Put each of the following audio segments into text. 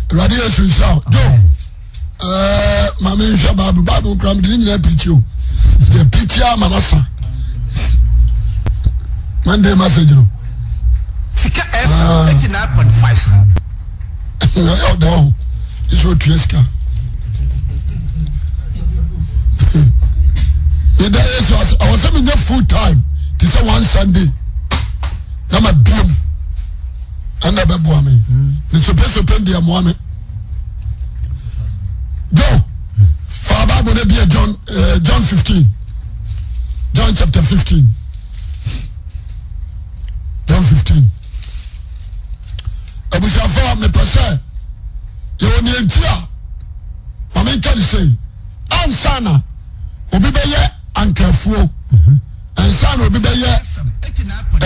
Awurade Yesu nhyira wo. Jo, ɛɛ maame nhwɛ Bible, Bible kura mi de ne nyinaa pirikyi o. Yɛ pirikyi ama na sa. Monday message no. Sika FM 89.5. Ɛyɛ ɔdɛ ɔho. Nso otua sika. Yɛda Yesu ase. Ɛwɔ sɛ menya full time te sɛ one Sunday na ma biem. Ɛna ɛbɛboa me. Ne sopesope deɛ mmoa me. John, fa Bible no bia John, John 15. John chapter 15. John 15. Abusuafo a mepɛ sɛ yɛwɔ nea nti a ma menka ne sei ansa na obi bɛyɛ ankafuo ansa na obi bɛyɛ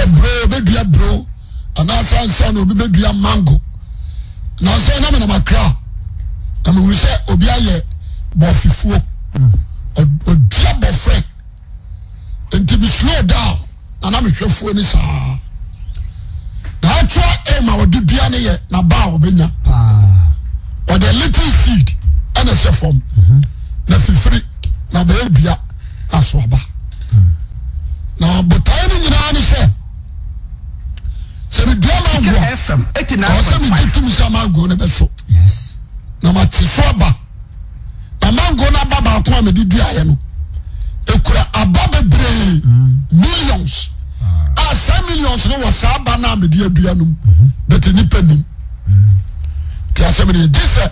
aburo obɛdua aburo anaasɛ ansa na obi bɛdua mango nansɛ na menam akra na mehu sɛ obi ayɛ bɔfifuo ɔdua bɔfrɛ nti me slow down na na mehwɛ fuo no saa na actual aim a ɔde dua no yɛ na ba a ɔbɛnya ɔde little seed ɛna ɛhyɛ fam mhm. na fifiri na bɛyɛ dua na so aba na botae no nyinaa ne sɛ sɛ medua mango a ɛwɔ sɛ megye tom sɛ mango no bɛso na mate so aba Na mango no aba baako a mede duaeɛ no, ɛkura aba bebree, millions. A saa millions no wɔ saa aba no a mede adua no mu, but nipa nim. Nti asɛm no gye sɛ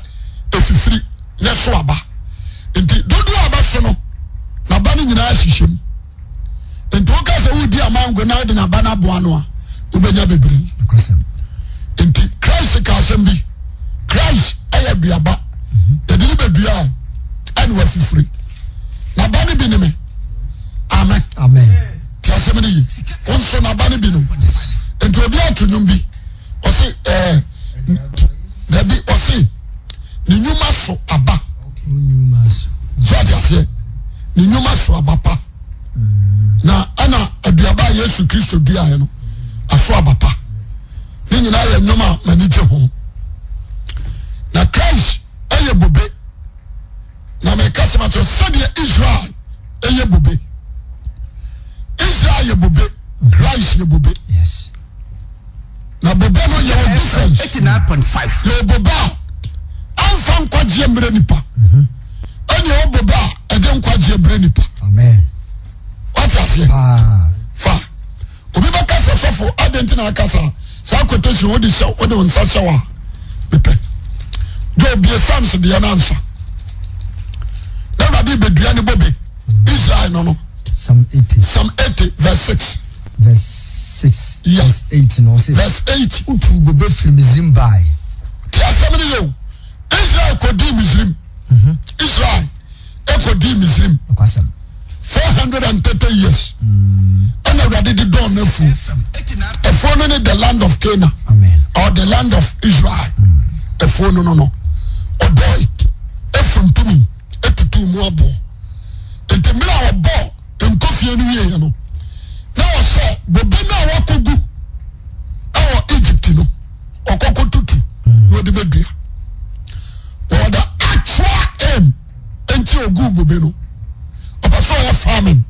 ɛfifiri na ɛso aba. Nti dodoɔ a bɛso no, n'aba no nyinaa hyehyɛ mu. Nti woka sɛ wodi amango na wode n'aba no aboa no a, wobɛnya bebree. Nti Christ ka asɛm bi. Christ yɛ duaba. Yɛde ne bɛdua a ɛna wafifiri. N'aba no bi ne me. Amen. Amen. Ti asɛm no yi. Wo nso n'aba no bi no. Nti obi ato nnwom bi. Ɔse ɛɛ dabi ɔse ne nnwuma so aba. So ate aseɛ ne nnwuma so aba pa. Na ɛna aduaba a Yesu Kristo duaeɛ no aso aba pa. Ne nyinaa yɛ nnwom a m'ani gye ho. Na Christ yɛ bobe. Na meka sɛ makyerɛ sɛdeɛ Israel yɛ bobe. Israel yɛ bobe, Christ yɛ bobe. Yes. Na bobe no yɛ wɔ difference. 89.5. Yɛ bobe a ɛnfa nkwagyeɛ mmerɛ nipa. Ɛne ɛwɔ bobe a ɛde nkwagyeɛ brɛ nipa. Amen. Wate aseɛ? Paa. Fa. Obi bɛka sɛ sɔfo adɛn nti na aka saa saa quotation wode hyɛ wode wo nsa hyɛ wa mepɛ gye obie Psalms deɛ no ansa na awurade bɛdua ne bobe Israel no no Psalm 80 Psalm 80 verse 6 verse 6 yeah. verse 8 no ɔse verse 8 wotuu bobe firi Misrim bae ti asɛm no yɛ o Israel kɔdii Misrim Israel ɛkɔdii Misrim 430 years ɛna Awurade de dɔɔ no afuo afuo no ne the land of Canaan or the land of Israel afuo no no no ɔdɔe ɛfuntumi ɛtutu mu aboɔ nti mmerɛ a ɔbɔ nkɔfie no wieɛ no na ɔsɛ bobe no a wakɔgu ɛwɔ Egypt no ɔkɔkɔ tutu na ɔde bɛdua wɔde actual aim nti ogu bobe no ɔpɛ sɛ ɔyɛ farming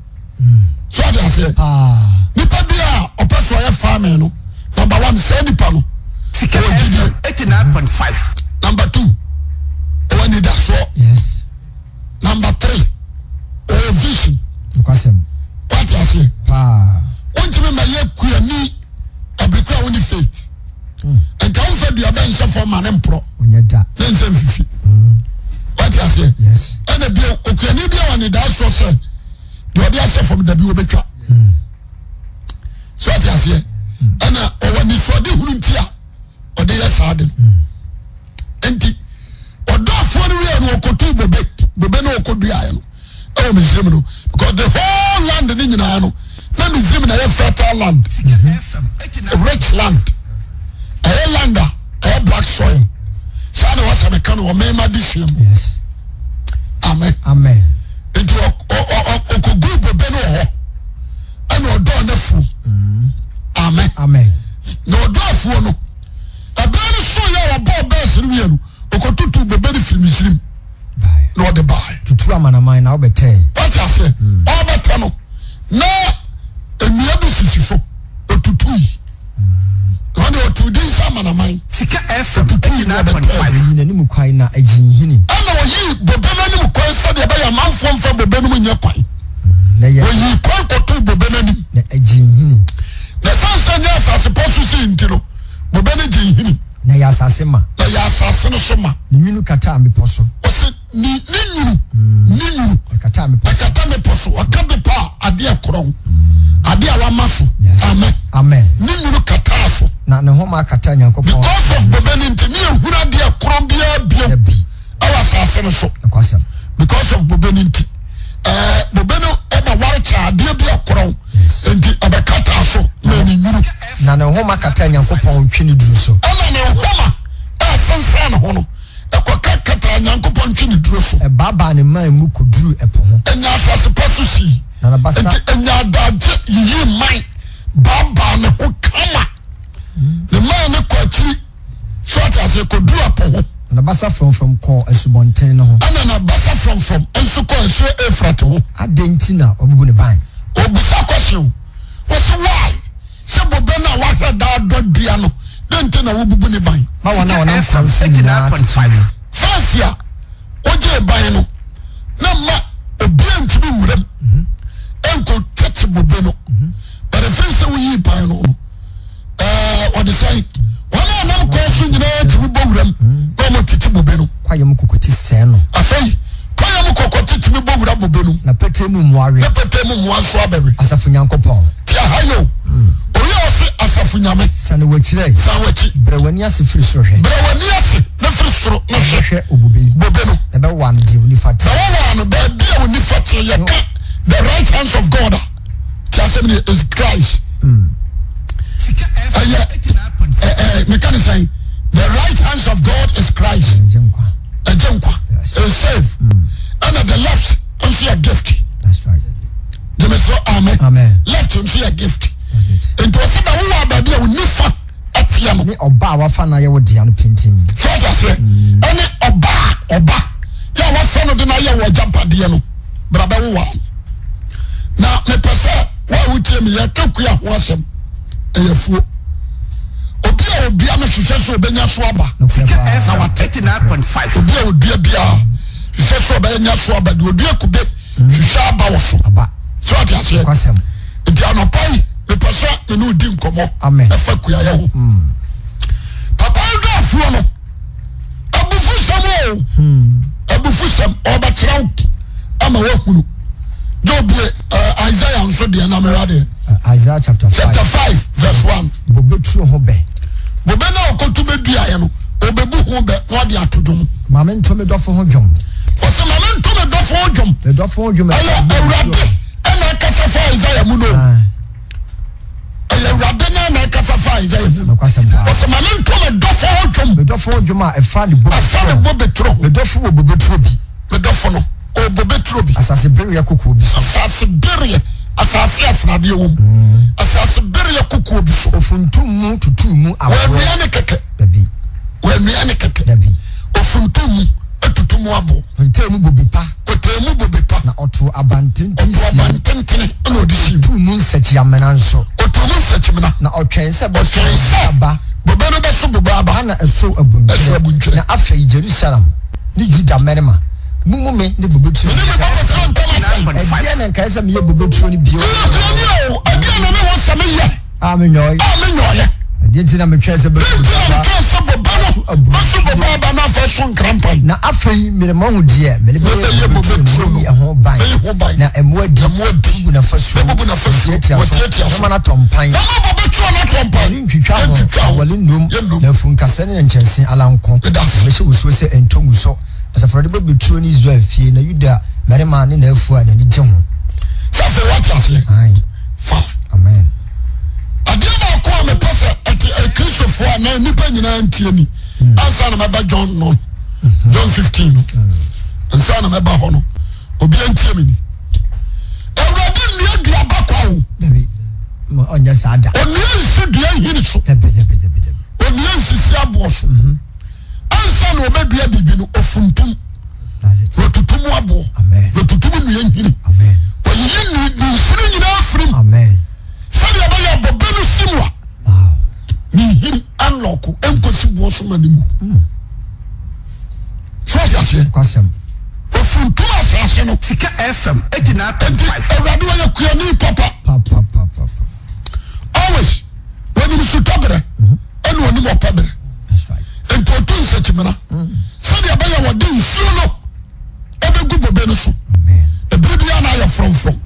so ɔde aseɛ nipa bi a ɔpɛ sɛ ɔyɛ farming no number one sɛ nipa no ɔwɔ gyidie number two ɔwɔ anidasoɔ number three ɔwɔ vision wate aseɛ wontumi ma yɛ kuani abirikura wo ne faith nka womfa duaba nhyɛ fam ma ne mporɔ ne nsɛ mfifi wate aseɛ ɛna bio okuani bi a wɔ anidasoɔ sɛ deɛ ɔde ahyɛ fam dabi wɔbɛtwa so wate aseɛ ɛna ɔwɔ anisoɔde hunu nti a ɔde yɛ saa de no nti ɔdɔfoɔ no wieɛ no ɔkɔtu bobe bobe no ɔkɔduaeɛ no ɛwɔ Misrim no because the whole land ne nyinaa no na Misrim na ɛyɛ fertile land rich land ɛyɛ land a ɛyɛ black soil saa na wɔsɛ meka no ɔmɛma de sua mu amen amen nti ɔkɔgu bobe no wɔ hɔ ɛna ɔdɔɔ n'afuo amen amen na ɔdɔɔ afuo no ɛberɛ no so yɛ ɔbɔɔ bɛɛs no wie no. amanaman na wobɛtɛe. Wate aseɛ? Ɔrebɛtɛ no, na nnua bi sisi so, ɔtutui. Na ɔde ɔtoo din sɛ amanaman. Sika FM Ɔtutui na ɔbɛtɛe. 89.5. Ɔyii n'anim kwan na agyee nhini. Ɛna ɔyii bobe no anim kwan sɛdeɛ ɛbɛyɛ amanfoɔ mfa bobe no mu nyɛ kwan. Na ɛyɛ. Ɔyii kwan kɔtoo bobe no anim. Na agyee nhini. Na ɛsiane sɛ ɛnyɛ asase pa so sei nti no, bobe no gyee nhini. Na ɛyɛ asase ma. Na ɛyɛ asase no so ma. Ne nwunu kataa mmepɔ so. Ɔse ne ne nwunu, ne nwunu. Ɛkataa mmepɔ so. Ɛkata mmepɔ so. Ɔka bepɔ a adeɛ korɔn, adeɛ a wama so. Yes. Amen. Amen. Ne nwunu kataa so. Na ne nhoma kataa Nyankopɔn. Because of bobe no nti, ne yɛhunu adeɛ korɔn biara bio. Dabi. Ɛwɔ asase no so. Nokwasɛm. Because of bobe no nti. Ɛɛ bobe no ɛbɛ ware kyɛ adeɛ bi ɛkorɔn. Yes. Nti ɛbɛkataa so na ne nwunu. Na ne nhoma kataa Nyankopɔn ntwe ne duru so. Ɛna ne nhoma a ɛsensɛn ne ho no, ɛkɔka kataa Nyankopɔn ntwe ne duro so. Ɛbaabaa ne mman mu kɔduruu ɛpo ho. Ɛnyaa asase pa so sii. Na n'abasa. Nti ɛnyaa adagye yiyii mman baabaa ne ho kama. Ne mman no kɔ akyiri. So ate aseɛ? Kɔduruu ɛpo ho. Na n'abasa frɔmfrɔm kɔɔ asubɔnten no ho. Ɛna n'abasa frɔmfrɔm nso kɔɔ asuo Eufrate ho. Adɛn nti na wabubu ne ban? Ɔbisa question o. Wɔse why? Sɛ bobe no a wahwɛ daa dɔ dua no, dɛn nti na wobubu ne ban? Ma wɔn a Sika wɔnam FM kwan so nyinaa tete 89.5. mu. Fɛnse a wogyee ban no, na mma obiara ntumi nwura mu nkɔ tete bobe no. But ɛfiri sɛ woyii ban no no, ɛɛ wɔde sɛn wɔn a wɔnam kwan so nyinaa tumi bɔ wura mu na wɔn tete bobe no. Kwaeɛ mu kɔkɔte sɛɛ no. Afei kwaeɛ mu kɔkɔte tumi bɔ wura bobe no mu. Na petee mu mmoa we. Na petee mu mmoa nso abɛwe. Asafo Nyankopɔn. Te aha yi o. Oyi a ɔse asafo Nyame. Sane w'akyiri ɛ. San w'akyi. Brɛ w'ani ase firi soro hwɛ. Brɛ w'ani ase na firi soro na hwɛ. Hwɛ obobe yi. Bobe no. Na bɛwowa no deɛ wo nifa teɛ. Na wɔwowa no baabi a wo nifa teɛ. Yɛka the right hands of God a. Ti asɛm ni is Christ. Ɛyɛ ɛɛ meka ne sɛn the right hands of God is Christ. Ɛgye nkwa. Is save. Ɛna the left nso yɛ gift. Gyeme so amen. Left nso yɛ gift. Nti ɔsɛ bɛ wowɔ baabi a wo nifa ɛteɛ no. Ne ɔba a wafa no ayɛ wo dea no pintinn. Sɛ ɔte aseɛ. Ɛne ɔba a ɔba yɛ a wafa no de no ayɛ wɔ agyapadeɛ no bra bɛwowa no. Na mepɛ sɛ wo a wotie me yɛka kua ho asɛm ɛyɛ afuo. Obi a odua no hwehwɛ sɛ ɔbɛnya so aba na wate. Obi a odua biara hwehwɛ sɛ ɔbɛnya so aba deɛ odua kube hwehwɛ aba wɔ so. So ɔte aseɛ. Nti anɔpa yi mepɛ sɛ me ne odi nkɔmmɔ ɛfa kuayɛ ho. Hmm. Papa yi dɔ afuo no abufusɛm o hmm. abufusɛm ɔbɛkyerɛ wo ama woahunu. Job bie eh, Isaiah nso deɛ na mehwɛ adeɛ. Eh, Isaiah chapter 5. Chapter 5 verse 1. Bobe turo ho bɛ. Bobe na ɔkɔtu bɛduaeɛ no ɔbɛbu ho bɛ na ɔde ato dwom. Maame nto me dɔfo ho dwom. Ɔsɛ maame nto me dɔfo ho dwom. Me dɔfo ho dwom. Ɛyɛ Awurade ɛna ɛkasa fa Isaiah mu no. Ɛyɛ Awurade na ɛna ɛkasa fa Isaiah mu. Ɔsɛ maame nto me dɔfo ho dwom. Me dɔfo ho dwom a ɛfa ne bobe turo. Ɛfa ne bobe turo. Me dɔfo wɔ bobe turo bi. Me dɔfo no ɔwɔ bobe turo bi. Asase bereɛ kokoɔ bi so. Asase bereɛ, asase a sradeɛ wɔ mu. Mm. Asase bereɛ kokoɔ bi so. Ofuntum mu tutuu mu aboɔ. Wɔanua ne kɛkɛ. Dabi. Wɔanua ne kɛkɛ. Dabi. Ofuntum mu atutu mu aboɔ. Ɔtetɛɛ mu bobe pa. Ɔtɛɛ mu bobe pa. Na ɔtoo abantenten sii mu. Ɔtoo abantentene na ɔde sii mu. Ɔtuu mu nsakyiamena nso. Ɔtuu mu nsakyiamena. Na ɔtwɛn sɛ bɛso bobe aba. Bobe no bɛso bobe aba. Ana ɛsow abuntwerɛ. Ɛso abuntwerɛ. Na afei Jerusalem ne Yuda mmarima, mommu me ne bobeturo Me ne me bobeturo ntam atɛn. Ɛdeɛn na nkae sɛ meyɛ bobeturo no bio? Meyɛ kuani o, ɛdeɛn na ne wɔ sɛ meyɛ? A menyɔe. A menyɔeɛ. Ɛdeɛn nti na metwɛn sɛ bɛso bobe aba? Metwɛn sɛ bobe no bɛso bobe aba na afei so nkrampan. Na afei merema wo deɛ mede bɛyɛ bobeturo no, mɛyi ɛho ban, na ɛmo adi, mɛbubu n'afasuo, wɔatiatia so, mɛma no atɔ mpan. Mɛma bobeturo no atɔ mpan. Wɔrentwitwa ho, na wɔrennum, na afu nkasɛɛ ne nkyɛnse ala nko. Na mɛhyɛ wo suo sɛ ɛntɔ ngu so. Asafo Awurade bɛbue turo ne Israel fie, na Yuda mmarima ne n'afuo a n'ani gye ho. Sɛ afei wate aseɛ. Ae. Fa. Amen. Adeɛ baako a mepɛ sɛ ɛte akristofoɔ anaa nnipa nyinaa ntie ni. Hmm. Ansa na mɛba John no, hmm. John 15 no. Hmm. Ansa na mɛba hɔ no, obiara ntie me ni. Awurade nnua duaba kwa o. Dabi. Ɔnyɛ saa da. Onnua nsi dua nhini so. Dabi dabi dabi dabi. Onnua nsisi aboɔ so. Mhm. Ansa na ɔbɛdua biribi no, ɔfuntum. Wɔtutu. mu aboɔ. Wɔtutu mu nnua nhini. Wɔyiyi nsini nyinaa firi mu. Sɛdeɛ ɛbɛyɛ bobe no si mu a, ne nhini ɛnlɔko ɛnkɔsi boɔ so ma ne mu. So ɔte aseɛ? Ofuntum asase no. Sika FM 89.5. Nti Awurade ɔyɛ kuani papa. Always wɔnim sutɔ berɛ ɛna ɔnim ɔpɛ berɛ. Nti ɔtu nsakyi-mena sɛdeɛ ɛbɛyɛ wɔde nsuo no ɛbɛgu bobe no so. Ɛberɛ biara na ayɛ frɔmfrɔm.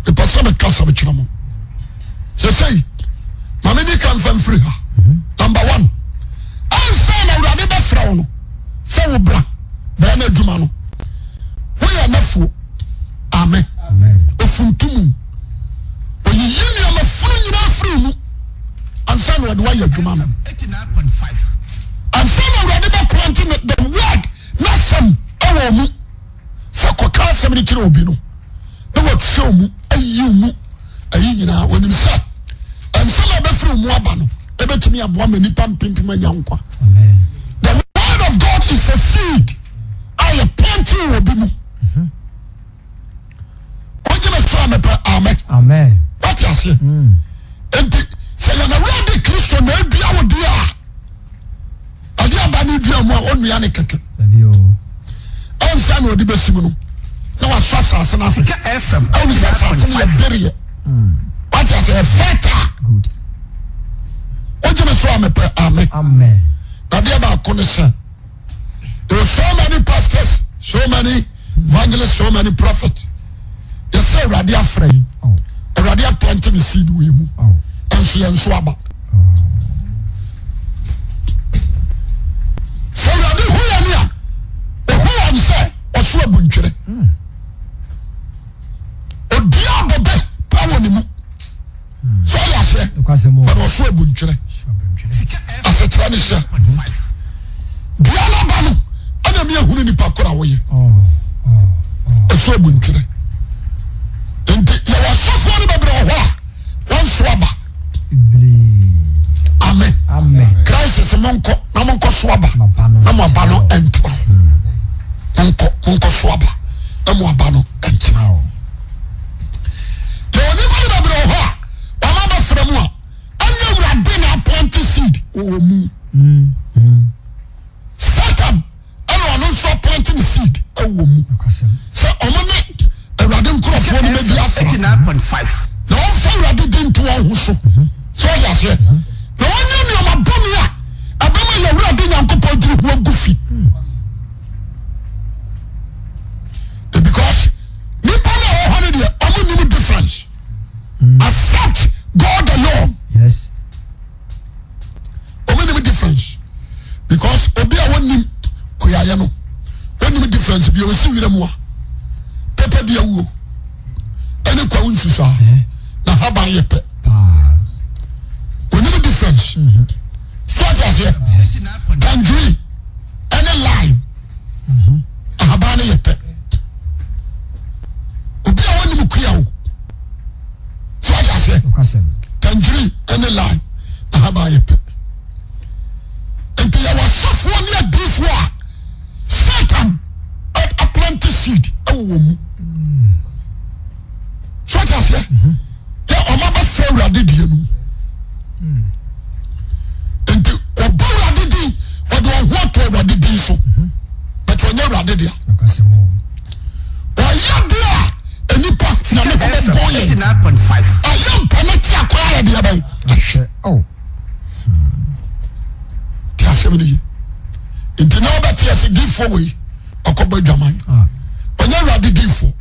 Mepɛ sɛ meka asɛm kyerɛ mo. Sɛsɛi, ma me ni ka mfa mfiri ha. Number one, ansa na Awurade bɛfrɛ wo no sɛ wo bra bɛyɛ n'adwuma no, woyɛ n'afuo. Amen. Ofuntumu. Oyiyi nneɛma funu nyinaa firi mu ansa na ɔde wayɛ adwuma no. Ansa na Awurade bɛplante the word n'asɛm ɛwɔ mu sɛ kɔka asɛm no kyerɛ obi no na wahwɛ mu ayi mu ayi nyinaa wɔnim sɛ nsɛm a ɛbɛfiri mu aba no ɛbɛtumi aboa ma nipa mpempem anya nkwa. The word of God is a seed a yɛ planting wɔ obi mu. Wogye me so a mepɛ amen. Amen. Wate aseɛ? Nti sɛ yɛn Awurade Kristo na adua wo deɛ a, ɛde aba no dua mu a ɔnnua ne kɛkɛ. Ɛnsa na ɔde bɛsi mu no na wasɔ asase no ahwɛ. Ɛwɔ sɛ asase no yɛ bereɛ. Wate aseɛ? Yɛ fertile. Wogye me so a mepɛ amen. Amen. Na deɛ baako ne sɛ There were so many pastors, so many evangelists, so many prophets. Yɛsɛ Awurade afrɛ yi. Oh. Awurade aplant ne seed wɔ mu. Oh. Nso yɛn nso aba. Oh. Sɛ Awurade hu yɛn a, ohu wɔn sɛ ɔso abuntwerɛ. Odua abɔbɛ pa wɔ ne mu. sɛ ɔyɛ aseɛ bɛde ɔso abu ntwerɛ asekyerɛ ne hyɛ dua no aba no ɛna mi ehunu nipa koro a wɔyɛ ɔso abu ntwerɛ nti yɛwɔ asɔfoɔ no bebree wɔ hɔ a wɔn so aba amen Christ sɛ monkɔ na monkɔ so aba na mo aba no ntra monkɔ monkɔ so aba na mo aba no ntra hɔ. Yɛwɔ nnipa no bebree wɔ hɔ a wɔn abɛfra mu a ɛnyɛ awurade na aplant seed wɔ wɔn mu. Satan ɛna ɔno nso aplant ne seed wɔ wɔn mu sɛ wɔn ne awurade nkurɔfoɔ no bɛdi afra na wɔmfa awurade di nto wɔn ho so sɛ ɔyɛ aseɛ na wɔnyɛ nneɛma bɔne a ɛbɛma yɛ awurade Nyankopɔn gyiri ho agu fi. Because nipa na ɛwɔ hɔ no deɛ ɔmo nim difference. Accept God alone. Yes. Ɔmo nim difference because obi a wɔnim koyayɛ no wɔnim difference bi osi wira mu a pɛpɛ bi awuo ɛne kwawu nsusu a na haban yɛ pɛ. Onim difference. So ɔte aseɛ tangerine ɛne lime. Ahaban no yɛ pɛ. Obi a wɔnim kua o. So ɔte aseɛ. Tangerine ɛne lime ahaban yɛ pɛ. Nti yɛwɔ asɔfoɔ ne adiifoɔ a Satan aplant seed ɛwɔ wɔn mu. So ɔte aseɛ. Yɛ ɔma bɛfrɛ awurade deɛ no mu. Nti ɔbɔ awurade din ɔde ɔho ato awurade din so but ɔnyɛ awurade dea. Ɔyɛ deɛ a nipa nyame ho bɛbɔ yɛn. Ɛyɛ mpɛ ne te akɔ ayɛ deɛ bɛn ahwɛ. Oh. Te asɛm no yi. Nti na ɔbɛte ase difoɔ wei ɔkɔbɔ adwaman. Ah. Ɔnyɛ awurade difoɔ.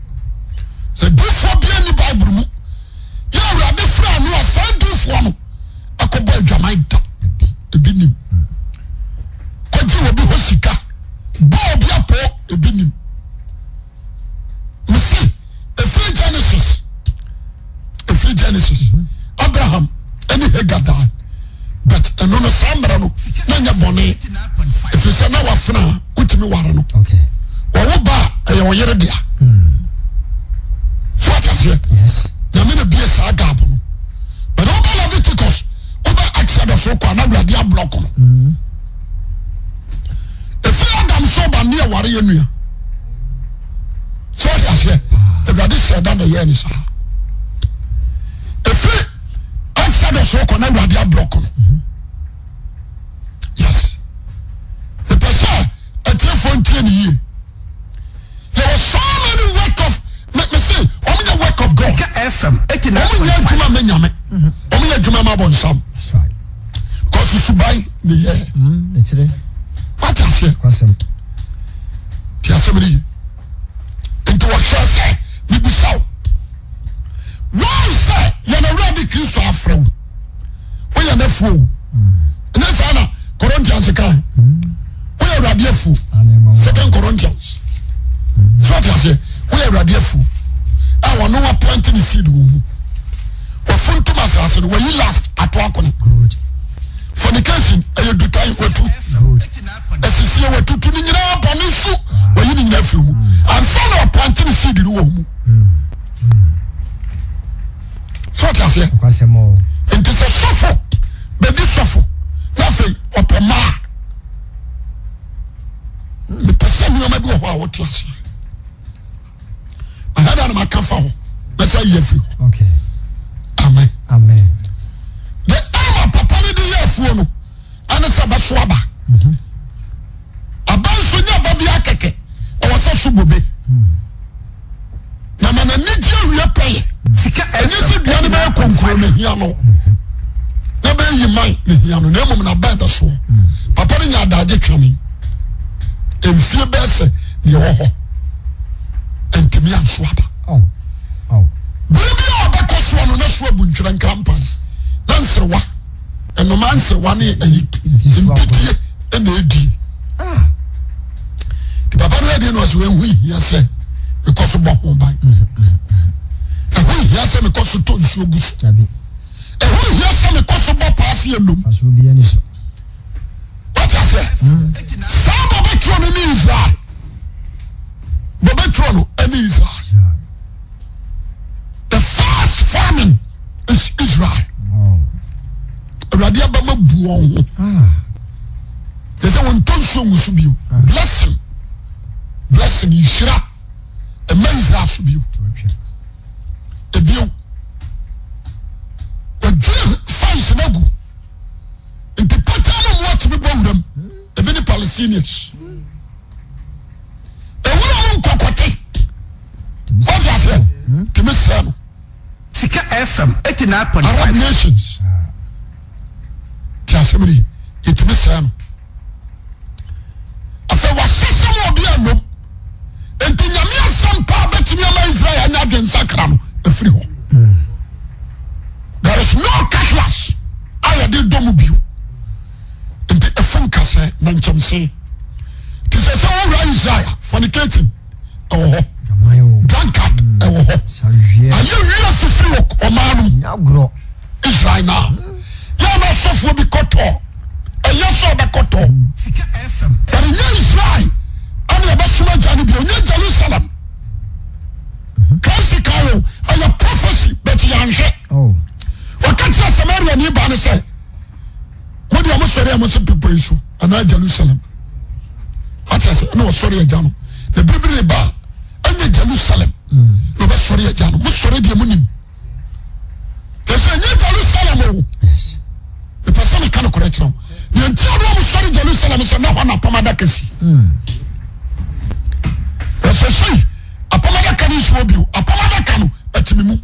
Sɛ difoɔ bia ni Bible mu yɛ awurade frɛ ano a saa difoɔ no akɔbɔ adwaman da ebi nim kɔgye obi hɔ sika bɔ obi apɔ ebi nim mese efiri Genesis efiri Genesis Abraham ɛne Hagar daa but ɛno no saa mmerɛ no na nyɛ bɔne ɛfiri sɛ na wafena a wotumi ware no wɔwo ba a ɛyɛ ɔyere dea so ate aseɛ nyame na bie saa gap no but wobɛ Leviticus wobɛ Exodus wokɔ a na awurade ablɔk no ɛfiri Adam so ba ne ɛware yɛ nua. Awurade hyɛɛ da na ɛyɛɛ ne saa. Ɛfiri Exodus kɔ na Awurade ablɔko no. Yes. Mepɛ sɛ atiefoɔ ntie ne yie. Yɛwɔ so many work of me me se wɔn nyɛ work of God. Wɔn nyɛ adwuma mɛ nyame. Wɔn yɛ adwuma ma bɔnsam. Because suban ne yɛ. Wate aseɛ. Te asɛm ne yie. Nti wɔhwɛ sɛ mebisa wo. Why sɛ yɛn awurade Kristo afrɛ wo. Woyɛ n'afuo o. Ɛnyɛ saa na Corinthians kan. Woyɛ awurade afuo. Second Corinthians. So ɔte aseɛ. Woyɛ awurade afuo. A wɔn wa plant ne seed wɔ mu. Wɔfuntum asase no wɔyi last ato akone. Fornication ɛyɛ dutan watu. Asisie watutu ne nyinaa bɔne su wɔyi ne nyinaa firi mu. Ansa na wɔplant ne seed no wɔ mu. So ɔte aseɛ. Nti sɛ sɔfo bɛdi sɔfo na afei ɔpɛ mmaa mepɛ sɛ nneɛma bi wɔ hɔ a wote aseɛ. Ahada na maka fa hɔ mɛsɛ ayi afiri hɔ. Amen. Amen. The aim a papa no de yɛ afuo no ɛne sɛ bɛso aba. Mhm. Aba nso nyɛ aba bi akɛkɛ ɛwɔ sɛ so bobe. Mm. Na ma n'ani gye awie pɛyɛ. Ɛnyɛ sɛ dua no bɛyɛ konkro na hia no. Mhm. Na bɛyɛ yiman na hia no na mmom na aba ɛbɛsoɔ. Mm. Papa no nya adagye twɛne. Mfie bɛyɛ sɛ nea ɛwɔ hɔ ntumi anso aba. Bere bi a ɔbɛkɔ soɔ no na so abu ntwerɛ nkrampan na nserewa nnomaa nserewa ne ayi mpitie na edie. Ah. Nti papa no adie na ɔsɛ ɛho hia sɛ mekɔ so bɔ ho ban. Ɛho hia sɛ mekɔ so tɔ nsuo gu so. Ɛho hia sɛ mekɔ so bɔ paase anum. Wate aseɛ? Saa bɔbɛturo no ne Israel. Bɔbɛturo no ne Israel. The first farming is Israel. Awurade abama bu wɔn ho. Yɛ sɛ wɔn ntɔ nsuo ngu so bio. Blessing, blessing nhyira ɛma Israel so bio. Ebio, wɔdwiri fence no agu. Nti pɛtɛɛ no mmoa tumi bɔ wuram. Ebi ne Palestinians. Ewura mu nkɔkɔte. Wọ́n aseɛ tumi sɛ no. Sika FM 89.5. Arab nations. Ti asɛm ni yɛtumi sɛ no. Afei wɔahyehyɛ mu obi anom. Nti nyame asɛm paa bɛtumi ama Israel anya adwensakra no afiri hɔ. There is no cutlass a yɛde dɔ mu bio. Nti efu nkasɛ na nkyɛmse. Nti sɛ sɛ wowura Israel fornicating ɛwɔ hɔ. Drunkard ɛwɔ hɔ. Ayɛ wia fifiri wɔ ɔman no mu. Israel na yɛ na ɔsɔfoɔ bi kɔtɔ ɛyɛ sɛ ɔbɛkɔtɔ. But nyɛ Israel ɛna ɛbɛsom agya no bi ɔnyɛ Jerusalem. Christ ka o ɛyɛ prophecy but yɛanhwɛ. Wɔka kyerɛ Samaria ni ba no sɛ mo deɛ mo sɔre a mo se bepɔ yi so anaa Jerusalem. Wate ase ɛna wɔsɔre agya no na biribiri ba a ɛnyɛ Jerusalem na ɔbɛsɔre agya no mo sɔre deɛ mo nim. Kyerɛ sɛ ɛnyɛ Jerusalem o. Mepɛ sɛ meka nokorɛ kyerɛ wo. Deɛ nti a na wɔsɔre Jerusalem sɛ na hɔ na apam adaka si. Ɛsɛ sɛ apam adaka no nsuo bio. Apam adaka no ɛte me mu.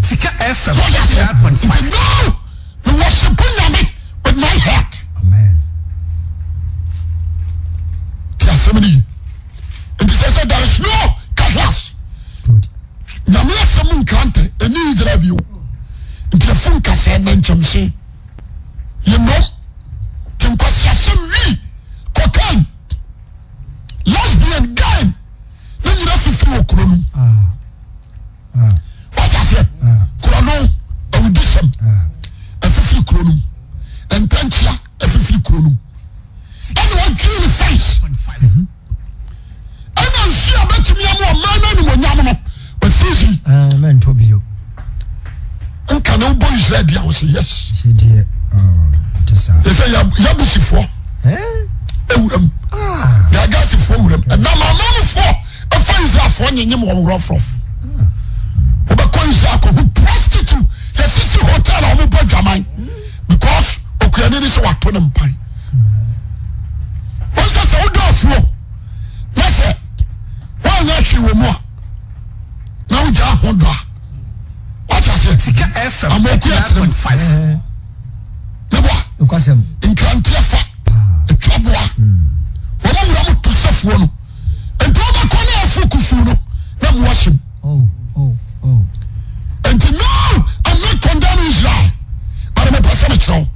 Sika FM. So ɔyɛ aseɛ. Nti now me worship Nyame with my heart. Amen. Ti asɛm no yi. Nti sɛ sɛ there is no cutlass. Nyame asɛm nkrantɛ ɛni Israel bio. Nti afu nkasɛɛ nnɛnkyɛmse. Yɛnnom. Nti nkwasiasɛm wii, cocaine, lesbian, gay ne nyina fifiri wɔ kuro no mu. Wate aseɛ? Kuro no awudisɛm afifiri kuro no mu. Ntɛnkyea afifiri kuro no mu. Ɛna ɔdwiri ne fence. Ɛna nsu a bɛtumi ama ɔman no animonyam no wafiri ah, mɛntɔ bio. Nka ne wobɔ Israel di a wɔsɛ yes. Deɛ oh, yɛsɛ Yabusifoɔ ewuram ah. Gagasifoɔ wuram ɛnam amanfoɔ ɛfa Israelfoɔ nyenyem wɔn rɔfrɔf. adwaman because okuani ni sɛ wato ne mpan. Wɔn sɛ sɛ wodɔ afuo na sɛ wɔanyɛ hwee wɔ mu a na wogya ho dɔ a wate aseɛ Sika FM ama okua tena mu 89.5. meboa Nokwasɛm. nkranteɛ fa atwa boa wɔn wura mu to sɛfoɔ no nti wobɛkɔ ne afuo kusuu no na mmoa hyɛ mu. Oh, oh, oh. Nti no, I'm not condemning Israel, but mepɛ sɛ mekyerɛ wo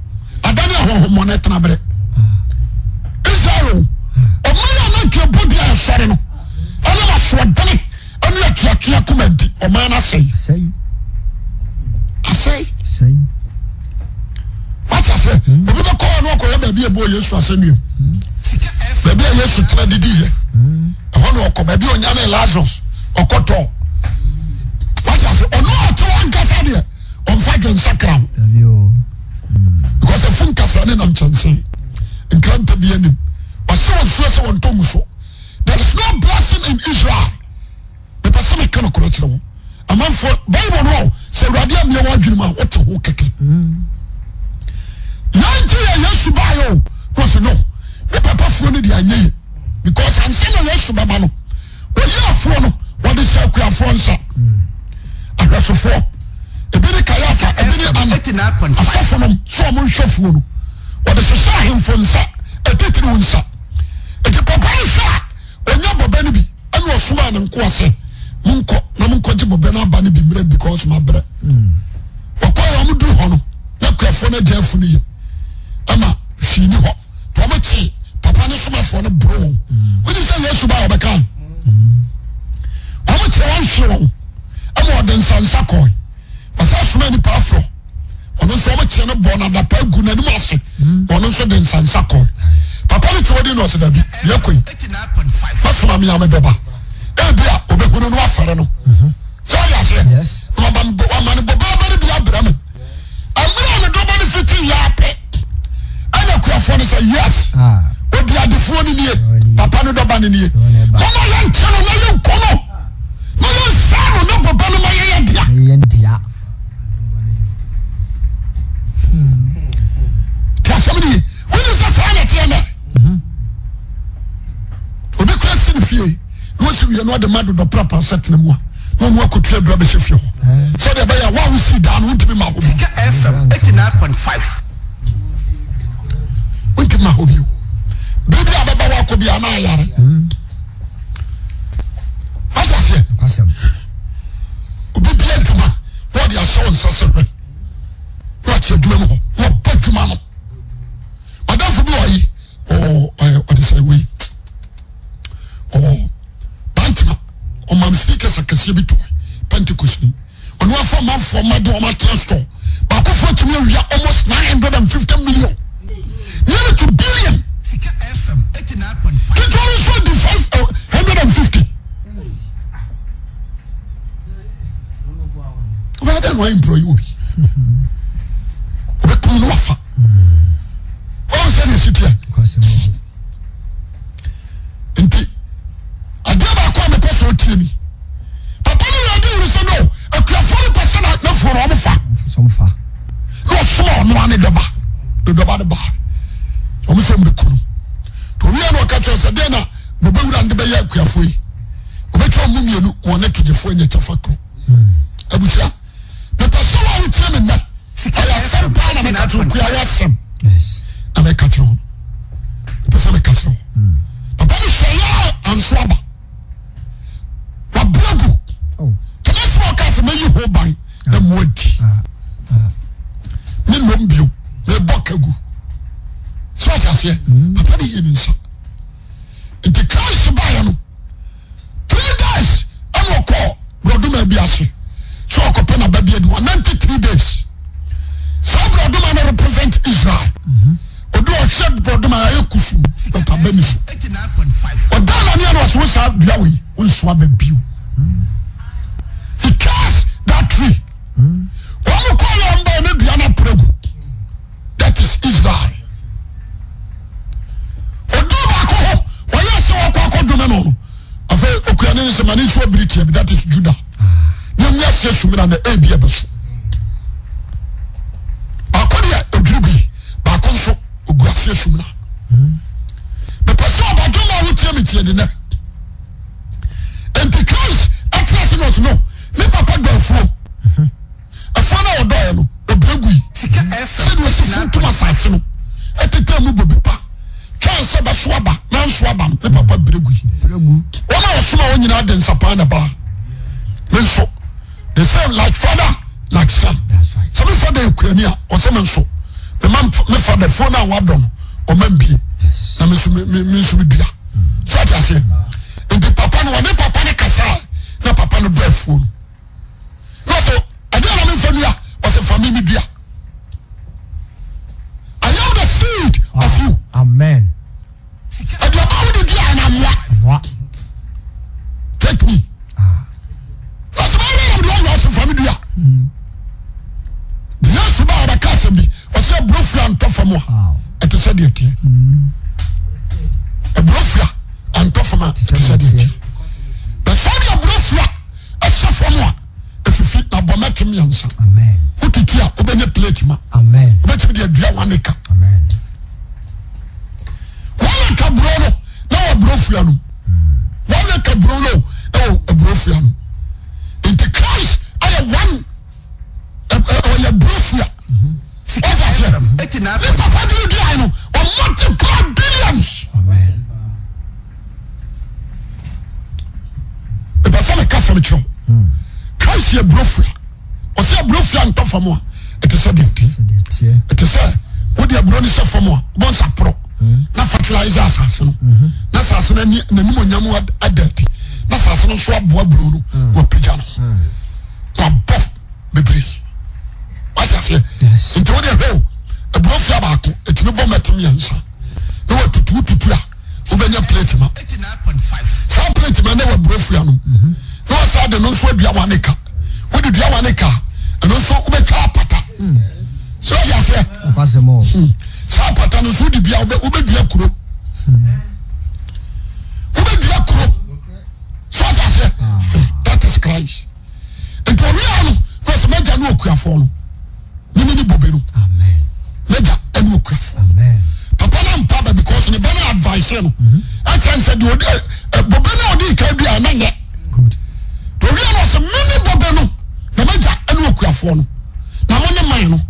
adane ahonhommɔne tena berɛ. Israel o, ɔman a na nka ɛbɔ di a ɛsɔre no, ɛnam asoɔdene ɛne atuatua koma nti ɔman no asɛe. Asɛe. Asɛe. Asɛe. Wate aseɛ? Obi bɛkɔ hɔ na ɔkɔyɛ baabi a ɛbɔɔ Yesu asɛnnuam. Baabi a Yesu tena didiiɛ. Ɛhɔ na ɔkɔ. Baabi a ɔnyanee Lazarus ɔkɔtɔɔ. Wate aseɛ? Ɔno a ɔte hɔ ankasa deɛ ɔmfa adwensakra ho. Because afu nkasa ne nam kyɛnse. Nkrantɛ bi anim. Ɔhyɛ wɔn suo sɛ wɔntɔ ngu so. There is no blessing in Israel. Mepɛ sɛ meka nokorɛ kyerɛ wo. Amanfoɔ, Bible no ɔ, sɛ Awurade ammie w'adwene mu a, wote ho kɛkɛ. Yɛn nti yɛ Yesu baeɛ o, na ɔsɛ no, ne papafoɔ no deɛ anyɛ yie. Because ansa na Yesu bɛba no, wɔyi afoɔ no, wɔde hyɛ akuafoɔ nsa. Ahwɛsofoɔ, ebi ne Kayafa, ebi ne Ana, asɔfo nom, sɛ wɔn nhwɛfoɔ no, wɔde hyehyɛ ahemfo nsa, atitiriw nsa. Eti papa no hwɛ a, ɔnya bɔbɛ no bi. Ɛna ɔsomaa ne nkoa sɛ, Monkɔ na monkɔgye bobe no aba no bi mmerɛ because mabrɛ. Wɔkɔɛ wɔn duru hɔ no, na akuafoɔ no agya afu no yam ama hwee ni hɔ. Nti wɔn kyee papa ne somafoɔ no boro wɔn. Wonim sɛ Yesu baa ɔbɛka wɔn kyerɛ wɔn hwe wɔn ɛma ɔde nsansa kɔɛ. Ɔsɛ soma nipa aforɔ. Ɔno nso wɔn kyerɛ no bɔ no adapa gu n'anim ase. Ɔno nso de nsansa kɔe. Papa no te hɔ din na ɔsɛ dabi, deɛ kɔ yi. Mɛsoma me ame dɔba. Ebi a obehunu no afɛre no. Sɛ ɔyɛ aseɛ. Wama no bɔbɔ aba no bi abrɛ me. Mmerɛ a ne dɔba no fiti yɛ apɛ. Ɛna akuafoɔ no sɛ yes. Odi adefoɔ no nie. Papa no dɔba no nie. Mama yɛnkyɛ no na yɛnkɔ no. Na yɛnsa no na bɔbɔ no ma yɛyɛ dea. Ti asɛm ni wọ́n sɛ saa na ɛteɛ nɛ obi kura si ne fie na ɔsi wie na ɔde ma dodɔ prapra sɛ tena mu a na ɔno akotua adura bɛhyɛ fie hɔ sɛdeɛ ɛbɛyɛ a wɔn a wosi dan no wontumi ma hɔ bio. Sika FM 89.5. Wontumi ma hɔ bio. Bere bi a bɛba wakɔ bi a na ayare. Wate aseɛ? Obi bi adwuma na ɔde ahyɛ wo nsa sɛ hwɛ na ɔte adwuma mu hɔ na ɔbɔ adwuma no. Madamfo bi wɔ yi ɔwɔ ɔde sɛ wei ɔwɔ Bantama ɔma no speakers akɛseɛ bi toɔ Pentecost ni ɔno afa amanfoɔ ma de wɔn atena store baakofoɔ atumi awia almost 950 million nearly to billion. Sika FM 89.5. Ketewa no nso di 550. Wobɛyɛ dɛ na wayɛ employee wɔ bi. Wobɛkum no wafa. Wɔn sɛ deɛ ɛsi teɛ. Nti adeɛ baako a mepɛ sɛ ɔtie ni. Papa no yɛ ade wuli sɛ no akuafoɔ no pɛ sɛ n'afuo no wɔn fa. Na ɔsoma ɔno ara ne dɔba. Ne dɔba no ba. Wɔn sɛ wɔn bɛku no. Owia na ɔka kyerɛ sɛ deɛ na bɔbɛwura no de bɛyɛ akuafoɔ yi. Ɔbɛtwa wɔn mu mmienu wɔn ne togyefoɔ anya kyɛfa korɔ. Abusua, mepɛ sɛ wo a wotie me nnɛ, ɛyɛ asɛm paa na meka kyerɛ wo, kuayɛ asɛm na meka kyerɛ wo. Mepɛ sɛ meka kyerɛ wo. Papa no hwɛ yɛ a anso aba. Wabrɛ gu. Tɛmɛ sɛ ɔka sɛ mɛyi ho ban na mo adi. Me nnom bio, mebɔ kagu. Sɛ ɔte aseɛ, papa no yi ne nsa. Nti Christ baeɛ no, 3 days ɛna ɔkɔɔ borɔdoma bi ase sɛ ɔkɔpɛ n'aba bi adi. Wanante 3 days. Saa borɔdoma no represent Israel. Obi ɔhwɛ borɔdoma ayɛ kusu but aba ni so. Ɔdan n'ani ano ɔsɛ wo saa dua wei nso aba bio. He cursed that tree. Wɔn kɔ yɛ wɔn bɛyɛ ne dua no apere gu. That is Israel. Odu baako hɔ wɔyɛ sɛ wɔkɔ akɔdome no no afei okuani no sɛ ma ne nso abiri tia bi that is Judah. Ne nwi aseɛ sumina na ebi ɛbɛ so. aseɛ sumina. Mepɛ sɛ ɔbadwemma a wotie me tie ne nɛ. Nti Christ ɛte ase na ɔsi no ne papa dɔ afuo. Afuo no a ɔdɔɛ no ɔbrɛ gui. Sɛdeɛ ɔsi funtum asase no ɛtetɛ mu bobe pa twɛn sɛ bɛso aba nanso aba no ne papa brɛ gui. Wɔn a ɔsoma wɔn nyinaa de nsapaa na baa. Me nso the same like father like son. Sɛ me father yɛ kurani a ɔsɛ me nso me ma me father fuo no a wadɔ no ɔma mbie na me nso me nso me dua. So ɔte aseɛ nti papa no ɔne papa no kasa na papa no dɔ afuo no na ɔsɛ ɛdeɛ na memfa nua ɔsɛ fa me me dua. I am the seed of you. Amen. Aduaba a wode dua na mmoa. Take me. Ah. Ɔsɛ bɛyɛ dɛ na mede ɔsɛ fa me dua. Yesu ba ɔbɛka asɛm bi ɔsɛ aburofua ntɔ fam a ɛte sɛ deɛ teɛ. Aburofua antɔ fam a ɛte sɛ deɛ teɛ. Bɛsɛ ɔde aburofua ɛhyɛ fam a efifi na bɔ mɛte mmiɛnsa. Wotutu a wobɛnya plate ma. Wobɛtumi de adua one acre. One acre buro no na wɔ aburofua no. One acre buro no na wɔ aburofua no. Nti Christ ayɛ one ɔyɛ aburofua. Wọ́n aseɛ. Ne papa de dua no ɔ multiply billions. Ìpè sɛ meka sɛm kyerɛ wo. Christ yɛ aburofua. Ɔsɛ aburofua ntɔ fam a ɛte sɛ deɛ ɛteɛ. Ɛte sɛ wode aburo no hyɛ fam a wobɔ nsa porɔ na fertilizer asase no na asase no n'anim onyam ada adi na asase no nso aboa aburo no wapagya no wabɔ bebree. Wate aseɛ? Nti wode hwɛ o aburofua baako ɛtumi bɔ mɛte mmiɛnsa na watutu wotutu a wobɛnya plate ma saa plate ma na waburo fua no na wasa de no nso adua wane ka wode dua wane ka ɛno nso wobɛtwa apata sɛ wode aseɛ saa apata no nso wode dua wobɛdua kuro wobɛdua kuro sɛ wode aseɛ that is Christ nti owia no na ɔsɛ mɛgya ne okuafoɔ no mene ne bobe no mɛgya ɛne okuafoɔ papa no ampa ba because ne ba no advice no ɛkyɛ nsɛ deɛ ɔde bobe no a ɔde ka dua na nyɛ owia no ɔsɛ mene bobe no na mɛgya ɛne okuafoɔ no na mo ne man no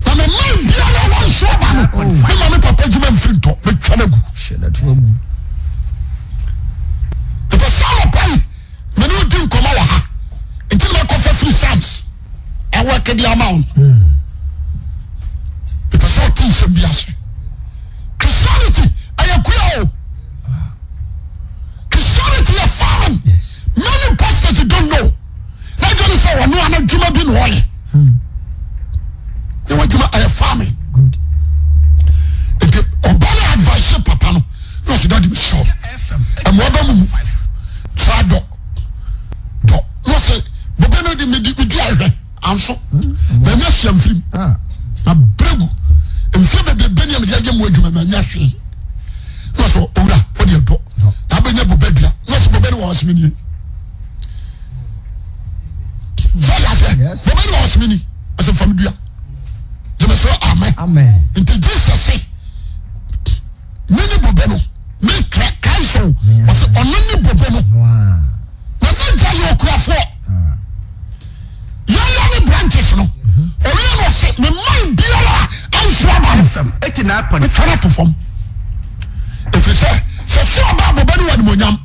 na me man biara wɔnso aba no me ma me papa adwuma mfiri ntɔ mɛtwa no agu ɛpɛ sɛ anɔpa yi Me ne wo di nkɔmɔ wɔ ha nti na makɔfa firi Psalms awɔke de ama wo no. Mepɛ sɛ ɔte nsɛm bi ase. Christianity ɛyɛ kua o. Christianity yɛ farming. Many pastors don't know. Na adwene sɛ ɔno ano adwuma bi na ɔyɛ. Na wadwuma ɛyɛ farming. Nti ɔba no advice papa no. Na ɔsɛ dadi mi sɔ ɛmu ɔba mu mu saa dɔ dɔ na ɔsɛ bobe no de mi di mi di ahwɛ anso na nya hyia mfirim na bregu mfie bebrebe ni a mi de agye mu adwuma na nya hwee na ɔsɛ owura ɔde ɛdɔ na abɛnya bobe dua na ɔsɛ bobe no wɔ ɔsɛ mi nie sɛ ɔyɛ aseɛ bobe no wɔ ɔsɛ mi ni ɔsɛ fam dua gyeme so amen nti Jesus se. Me ne bobe no, me Christ o, ɔsɛ ɔno ne bobe no. Na n'agya yɛ okuafoɔ. Yɛyɛ ne branches no. Ɔyɛ no ɔsɛ me man biara a ɛnso aba no. Metwa no ato fam. Ɛfiri sɛ sɛ so aba a bobe no wɔ animonyam.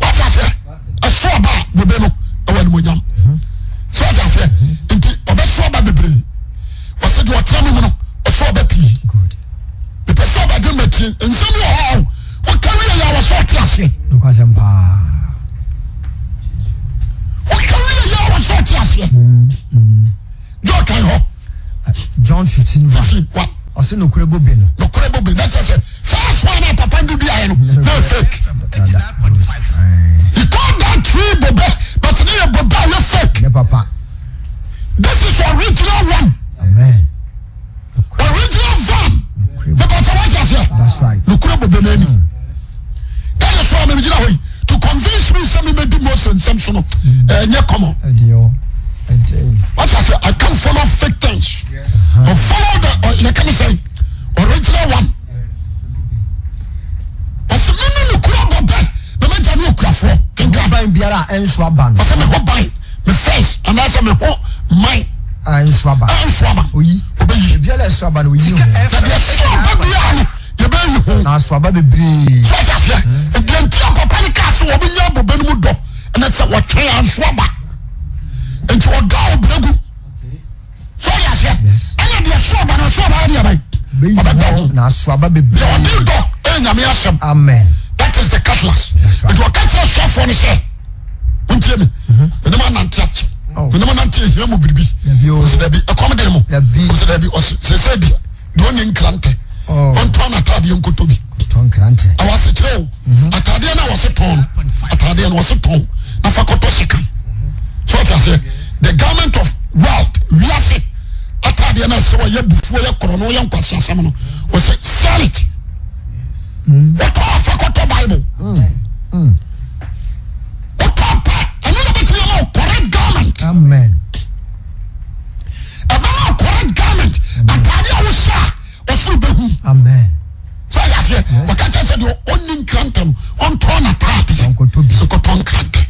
Wate aseɛ? Ɛso aba a bobe no ɛwɔ animonyam. Sɛ wate aseɛ? Nti ɔbɛso aba bebree. Ɔsɛ deɛ ɔtena me mu no ɔso aba pii. Mepɛ sɛ ɔbɛdwe mɛtie nsɛm bi wɔ hɔ a woka wie yɛ a wɔ sɛ ɔte aseɛ. Nokwasɛm paa. Woka wie yɛ a wɔ sɛ ɔte aseɛ. John kan hɔ. John 15 15 1. Ɔsɛ nokorɛ bobe no. Nokorɛ bobe na kyerɛ sɛ first one a papa no duaeɛ no na fake. He called that tree bobe but ne yɛ bobe a yɛ fake. Ne papa. This is original one. Amen. Original van. Bɛbɛkyɛ wate aseɛ. Nokorɛ bobe no ani. Ɛna so a megyina hɔ yi to convince me sɛ memɛdi Mose nsɛm so no ɛnyɛ common. Wate aseɛ I can't follow fake things. I follow the yɛka ne sɛ original. original one. Ɔsɛ me ne no kura bɔ bɛ na m'agya ne okuafoɔ. Kenkan. Ho ban biara a ɛnso aba no. Ɔsɛ me ho ban, me fence anaasɛ me ho man. A ɛnso aba. A ɛnso aba. Oyi. Obeyi. Ebiara a ɛso aba no oyi ho. Na deɛ ɛso aba biara no yɛbɛyi ho. Na aso aba bebree. So ɔte aseɛ. Deɛ nti a papa no kaa sɛ wɔbɛnya bobe no mu dɔ ɛne sɛ wɔtwɛn anso aba. Nti ɔdɔ a ɔbrɛ gu. So ɔde aseɛ. Ɛna deɛ so aba no so aba deɛ aban. Ɔbɛdɔ ho. Na aso aba bebree. Deɛ ɔde dɔ ɛyɛ nyame asɛm. Amen. That is the cutlass. Nti ɔka kyerɛ asuafoɔ no sɛ, montie me, mene mo anante akyɛ. Mene mo nante ehia mu biribi. Ɔsɛ dabi, ɛkɔm de mo. Ɔsɛ dabi, ɔsɛ sɛ deɛ deɛ ɔnni nkrantɛ. Ɔntɔn n'ataadeɛ nkotɔ bi. Ɛwɔ asekyerɛ o. Mhm. Ataadeɛ no a wɔse tɔn no, ataadeɛ no wɔse tɔn na fa kɔtɔ sekan. So ɔte aseɛ, the garment of wealth, wiase ataadeɛ no ɛsɛ wɔyɛ bufuo yɛ korɔ no yɛ nkwasi asɛm no, wɔse sell it. Mm. Wɔtɔ afa kɔtɔ Bible. Mm. Mm. Wɔtɔ pɛ, ɛno na bɛtumi ama wo correct garment. Amen. Ɛbɛma wo correct garment. Ataadeɛ a wohyɛ a ɔsoro bɛhu. Amen. So ɔyɛ aseɛ ɔka kyerɛ sɛ deɛ ɔnni nkrantɛ no ɔntɔn n'ataadeɛ nkɔtɔ nkrantɛ.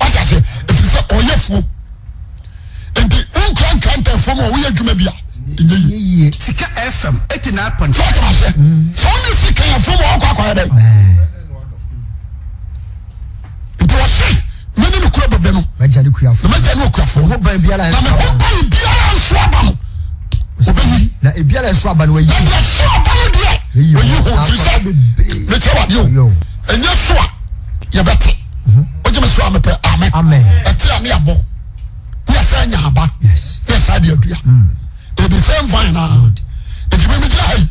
Ɔyɛ aseɛ ɛfiri sɛ ɔyɛ fuo nti wonkura nkrantɛ fam a woyɛ adwuma bi a ɛnyɛ yie. Sika FM 89.5. So ɔtɛm aseɛ sɛ wonni sika yɛ fam a ɔkɔ akɔyɛ dɛ. Nti ɔse mene ne kura bobe no. M'agya ne kuafoɔ. Na m'agya ne okuafoɔ. Me ho ban biara Na me ho ban biara nso aba no, ɔbɛyi. Na ebiara ɛso aba no wayi. Na deɛ ɛso aba no deɛ, wayi ho. Firi sɛ, mekyerɛ wadeɛ o, ɛnyɛ so a yɛbɛte. Mhm. Wogye me so a mepɛ amen. Amen. Ɛte a ne yɛabɔ, ne yɛsɛ anya aba, ne yɛsɛ ade adua. Mm. Ebi sɛ mfa na. Nti mi mi gyina ha yi,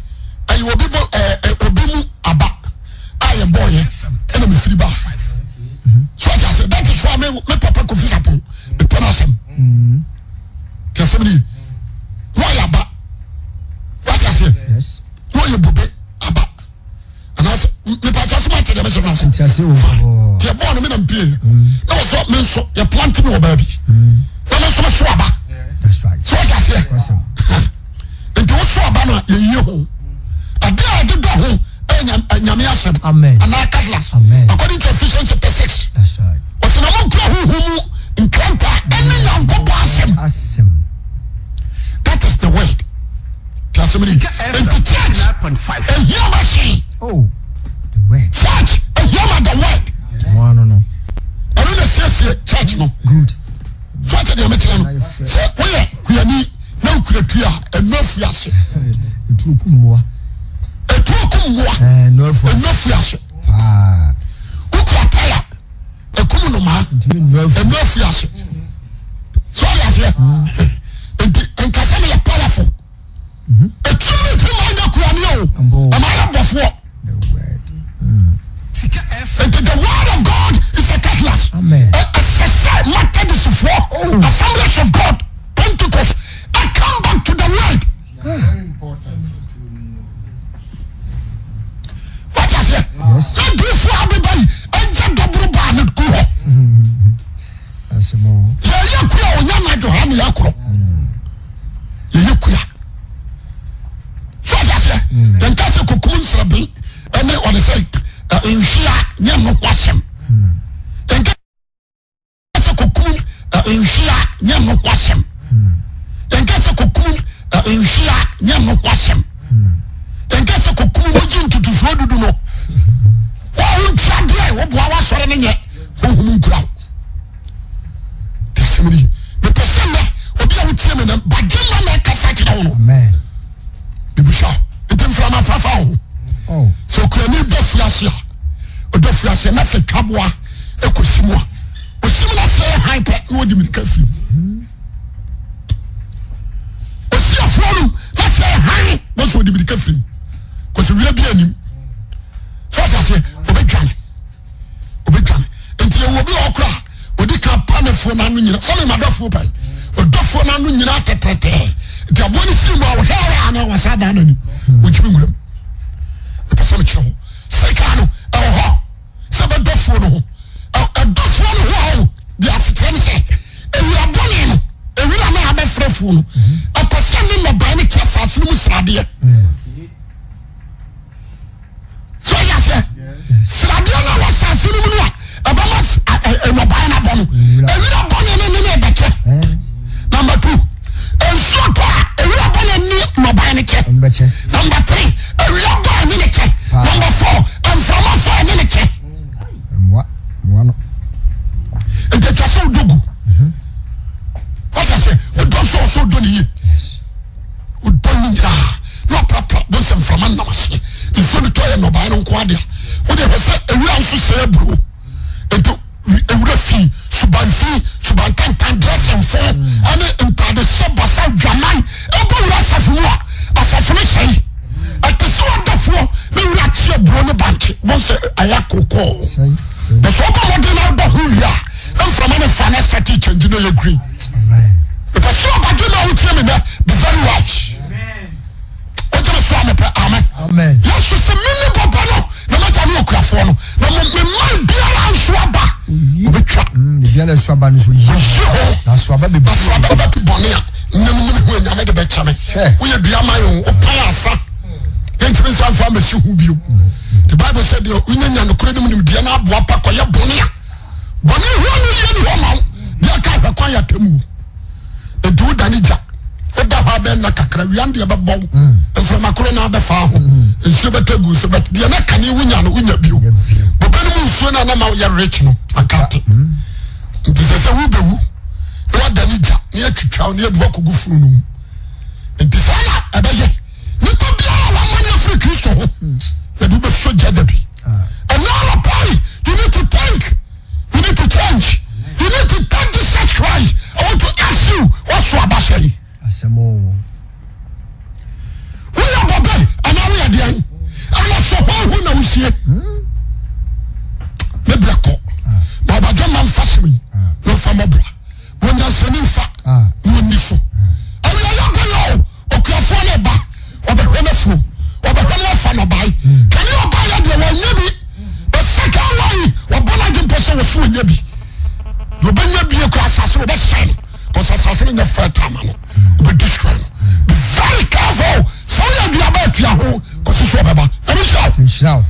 ɛyɛ obi bɔ ɛɛ obi mu aba. a yɛ bɔɔ yɛ ɛna me firi ba so ɔte ase that is why me me papa Kofi Sapon me pɛ n'asɛm te asɛm ni na ɔyɛ aba wate ase na ɔyɛ bobe aba anaasɛ mepa kyɛ sɛ mate deɛ mehyɛ no ase fine te ɛbɔɔ no me na mpie na wɔsɔ me nso yɛ plant me wɔ baabi na me nso me so aba so ɔte aseɛ nti woso aba no a yɛyie ho ade a ɔde dɔ ho ɛyɛ nyame asɛm anaa cutlass according to Ephesians chapter 6 ɔsɛ na monkura honhom mu nkrantɛ a ɛne Nyankopɔn asɛm. That is the word. Ti asɛm ni. Nti church ehia ma hwee. Oh, the word. Church ehia ma the word. Ɛno na siesie church no. Good. So ate deɛ mekyerɛ no sɛ woyɛ kuani na wokura tua a ɛnu afu ase. Etuo kum mmoa. Etuo kum mmoa. Ɛnu afu ase. Ɛnu afu ase. Wokura taya ekum nnomaa. Ɛnu afu ase. So ɔde aseɛ. Nti nkasa no yɛ powerful. Etuo no ti maa nyɛ kuani o. Ɛma yɛ bɔfoɔ. Nti the word of God is a cutlass. Ɛsɛ sɛ Methodistfoɔ, oh. Assemblies of God, Pentecost, I come back to the word. What is it? Na diifoɔ abeba yi ɛgya dɔboro baa ne gu hɔ. Yɛyɛ kua ɔnya anadwo ha ne yɛkorɔ. Yɛyɛ kua. So ɔte aseɛ? Yɛnka sɛ kokum nsraben ɛne ɔde sɛ nhwea nyɛ no ho asɛm. Yɛnka sɛ kokum nhwea nyɛ no ho asɛm. Yɛnka sɛ kokum nhwea nyɛ no ho asɛm. Yɛnka sɛ kokum wogye ntutusuo dudu no. Wɔn a wontua deɛ woboa w'asɔre no nyɛ honhom nkura wo. Te asɛm no yi. Mepɛ sɛ nnɛ obi a wotie me no badwemma na ɛkasa kyerɛ wo no. Ebisa nti mframa fa fa wo. Oh. Sɛ okuani dɔ fiase a ɔdɔ fiase na sɛ twaboa ɛkɔsi mu a ɔsi mu na sɛ han pɛ na ɔde mirika firi mu. Ɔsi afoɔ no na sɛ han na sɛ ɔde mirika firi mu. Kɔsɛ wia bi anim. Sɛ ɔte aseɛ ɔbɛdwane. Obɛdwane. Nti yɛwɔ obi wɔ hɔ koraa ɔdi ka pa ne foɔ n'ano nyina sɛ mema dɔfoɔ pa yi ɔdɔfoɔ n'ano nyina tɛtɛtɛɛ nti aboa no firi mu a ɔhwɛ ara a na wasa adan n'ani ɔntumi nwura mu. Ɛpɛ sɛ mekyerɛ hɔ sika no ɛwɔ hɔ sɛ bɛdɔfoɔ no ho ɛdɔfoɔ no ho a o deɛ asekyerɛ ne sɛ ewira bɔne no ewira no a abɛfrɛ foɔ no ɛpɛ sɛ ne nnɔbae no kyɛ asase no mu sradeɛ. Sradeɛ no a wɔ asase no mu no a ɛbɛma nnɔbaeɛ no abɔ no, ewira bɔne no ne ne ɛbɛkyɛ. Number two, nsuo tɔ a ewira bɔne ne nnɔbaeɛ no kyɛ. Number three, ewia bɔ a ɛne ne kyɛ. Number four, mframa fa a ɛne ne kyɛ. Nti atwa sɛ wodɔ gu. Wọ́n sɛ wodɔ nso ɔsɛ wodɔ ne yie. Wodɔ ne nyinaa na waprapra bó sɛ mframa nam aseɛ. Nsuo no tɔ yɛ nnɔbaeɛ no nko adeɛ. Wode hwɛ sɛ ewura nso sɛ aburo. Nti ewura fi, suban fi, suban tantan, dressing fo, ɛne ntaade hyɛ basa dwaman ɛbɔ wura asafo mu a asafo no sɛe. Ɛte sɛ ɔdɔfoɔ ne wura kye aburo ne bankye bó sɛ ayɛ akokɔɔ. Na sɛ ɔbɔ mmɔden na ɔdɔ ho wie a na mframa no fa na start change na yɛ green. Mepɛ sɛ ɔbadwe ma wotie me nɛ be very wise. Wogye me so a mepɛ amen. Yesu sɛ mene bɔbɔ no na mɛgya ne okuafoɔ no na mo mema biara nso aba obɛtwa. Biara nso aba no so yi ho na so aba bebree. Na so aba bɛto bɔne a nnam mu ne ho anyame de bɛkyɛ me. Woyɛ dua ma yɛn wopae asa yɛntumi nsa mfa mmɛsi ho bio. The Bible sɛ deɛ wonya nya nokorɛ no mu nimdeɛ no aboa pa kɔyɛ bɔne a bɔne ho ano yie ne hɔ ma wo deɛ aka ahwɛ kwan yɛ atamu nti wodane gya woda hɔ abɛn nna kakra wia no deɛ bɛbɔ wo mm. mframa koro no abɛfa ho mm. nsuo bɛtɔ gu so but deɛ na kane wonya no wonya bio bobe no mu nsuo no a na ma woyɛ rich no akate mm. nti sɛ sɛ wobɛwu na wadane gya na yɛatwitwa wo na yɛde woakɔgu funu no mu nti saa na ɛbɛyɛ nipa biara a wamane afiri kristo ho yɛde wobɛsɔ gya da bi ɛnɛ anɔpa yi you need to think you need to change you need to thank Jesus Christ I want to ask you waso aba sɛn woyɛ bɔbɛ anaa woyɛ deɛn ɛna sɛ hɔ ho na wosie ne berɛ kɔ na ɔbadwe ma mfa sɛm yi na ɔfa mmɔbra Onyansani nfa na ɔnni so. Awieeɛ bɛyɛ o, okuafoɔ no ba, ɔbɛhwɛ n'afuo, ɔbɛhwɛ no afa nnɔbae. Kane ɔbaeɛ deɛ wɔnyɛ bi. The second one, ɔbɔ n'adwene pɔ sɛ wɔso ɔnyɛ bi. Deɛ ɔbɛnya bie kora asase no ɔbɛsɛe no. Because asase no nyɛ fertile ma no. Ɔbɛ destroy no. Be very careful. Sɛ woyɛ aduaba atua ho kɔsi so ɔbɛba. Nyame nhyira wo. Nhyira wo.